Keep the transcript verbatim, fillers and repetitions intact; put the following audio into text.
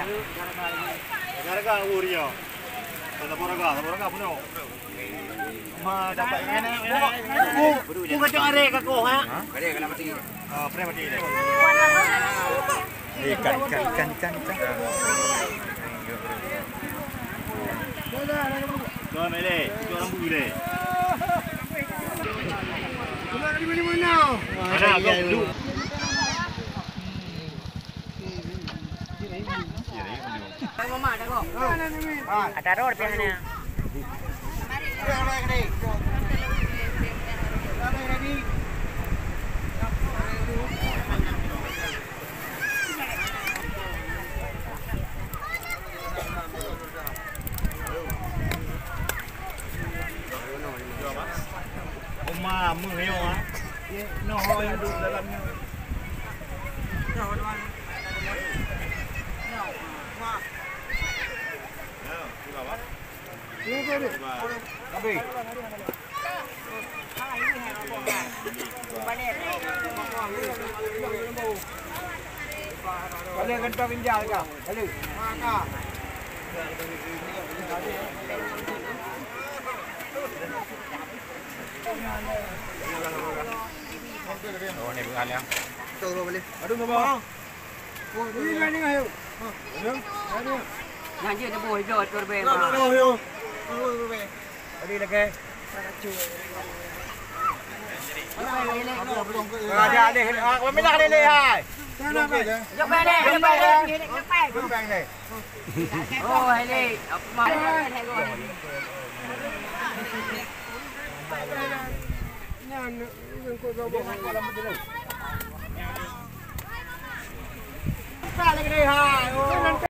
Harga ureueng nyoe. Saboh harga, saboh harga bunoe. Ma dapat ini. Bu, bu kacang arek kakoh, ha? Ah, pernah mati ni. Ikan, ikan, ikan, ikan, ikan. Tuan Mele, itu orang bu deh. Mana kau duduk? Ata rot pih hana. Oma meuh nyoe, ah. Noh, yang duduk dalam nyoe. Boleh gentong ginjal kah? Boleh. Oh, ni bukan ya. Aduh, Baba. Nyan jeuet neuboh igoe turbe. Tadi lagèe. Ada alih, ah, peminah alih hai. Jok balik, jok balik. Oh, hai. Nyan, nyan kok